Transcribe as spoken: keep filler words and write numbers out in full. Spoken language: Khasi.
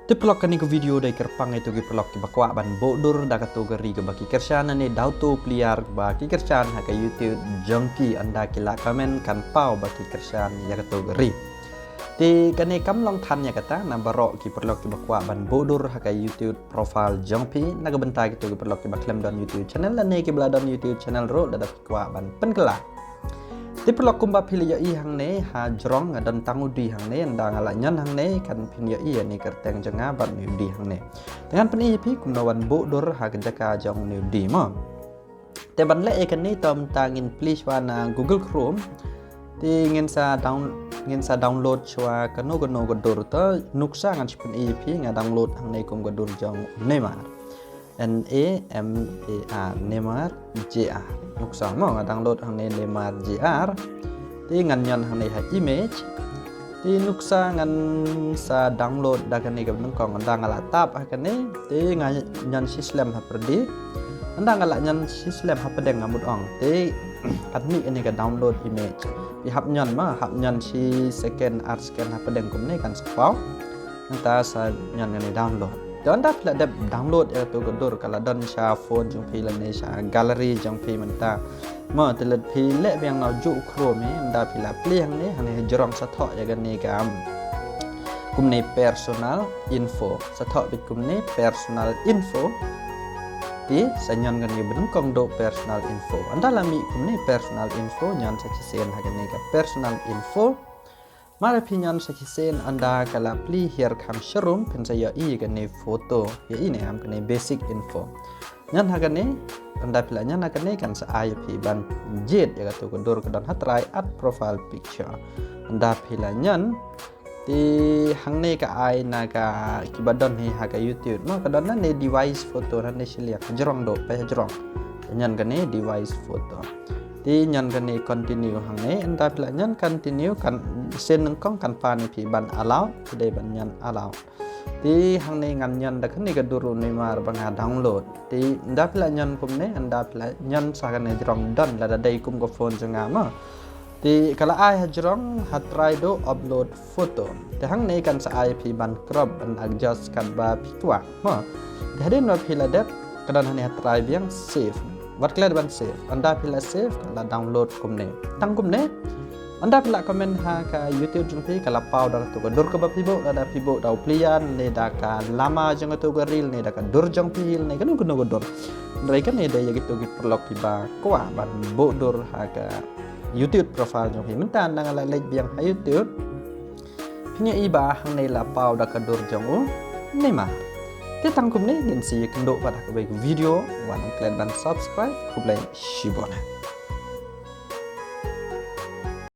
Te paralok, kane ka video dei kyrpang ïa kito ki paralok kiba kwah ban buh dur da kato ka ri kaba ki kyrshan, ne da uto u player ba ki kyrshan ha ka YouTube jong ki. Ynda ki la comment kan paw ba ki kyrshan ïa kato ka ri. Te kane kam long than ïa kata, na baroh ki paralok kiba kwah ban buh dur ha ka YouTube profile jong phi, na ka bynta kito ki paralok kiba khlem don YouTube channel, lane kiba la don YouTube channel ruh, lada phi kwah ban pynkylla. Te paralok, kumba phi la ïohi hangne hajrong, nga don tang u D hangne. Ynda nga la ñion hangne kan phin ïohi ïa kane ka kyrteng jong nga bad une u D hangne. Te ngan pyni ïa phi kumno ban buh dur ha ka jaka jong une u D mo. Te ban leh ïa kane, to mynta ngin plie shuwa na Google Chrome. Te ngin sa down, ngin sa download shuwa kano kano ka dur. To nuksa ngan sa pyni ïa phi, nga download hangne kum ka dur jong Neymar. N A M A R, Neymar J R. Nuksa mo, nga download hangne Neymar J R. Te ngan ñion hangne ha image. Te nuksa ngan sa download da kane kaba nyngkong. Ynda nga la tap ha kane, te nga ñion shi slem ha pyrdi. Ynda nga la ñion shi slem ha pdeng, nga mut ong, te kan mih kane ka download image. Phi hap ñion mo, hap ñion shi second, ar second ha pdeng kumne kan sa paw. Nangta sa ñion kane download. Te ynda phi la dep download ïa kato ka dur, ka la don sha phone jong phi lane sha gallery jong phi mynta mo. Te lada phi leh biang na u juh Chrome, ynda phi la plie hangne, hangne hajrong sa thoh ïa kane ka, um, kumne personal info. Sa thoh beit kumne personal info. Te sa ñion kane ba nyngkong, do personal info. Ynda la mih kumne personal info, ñion sa shisien ha kane ka personal info. Mar phi ñion sa shisien, ynda ka la plie hiar kham sharum, phin sa ïohi kane photo. Ïohi ne em, kane basic info. Ñion ha kane, ynda phi la ñion ha kane kan sa ai ïa phi ban jied ïa kato ka dur, ka don ha trai add profile picture. Ynda phi la ñion, te hangne ka ai na ka kiba don hi ha ka YouTube mo, ka don na ne device photo, na ne shiliang, hajrong, do peit hajrong. Ñion kane device photo. Te ñion kane continue hangne, ynda phi la ñion continue, kan sien nyngkong kan pan ïa phi ban allow, phi dei ban ñion allow. Te hangne ngan ñion da kane ka dur u Neymar ba nga download. Te ynda phi la ñion kumne, ynda phi la ñion sa kane hajrong done, lada dei kum ka phone jong nga mo. Te ka la ai hajrong ha trai do upload photo. Te hangne kan sa ai ïa phi ban crop, ban adjust katba phi kwah mo. Te hadien ba phi la dep, ka don hangne ha trai biang save. Wat klet ban save. Ynda phi la save, ka la download kumne. Tang kumne. Ynda phi la comment ha ka YouTube jong phi, ka la paw da kato ka dur kaba phi buh, lada phi buh da u player, ne da ka lama jong kato ka ri, ne da ka dur jong phi, ne kano kano ka dur. Hynrei kane dei ïa kito ki paralok kiba kwah ban buh dur ha ka YouTube profile jong phi. Mynta ynda nga la leit biang ha YouTube, phin ïohi ba hangne la paw da ka dur jong u Neymar. Te tang kumne, ngin sa ïakynduh pat ha kawei ka video. Wat klet ban subscribe. Khublei shibun.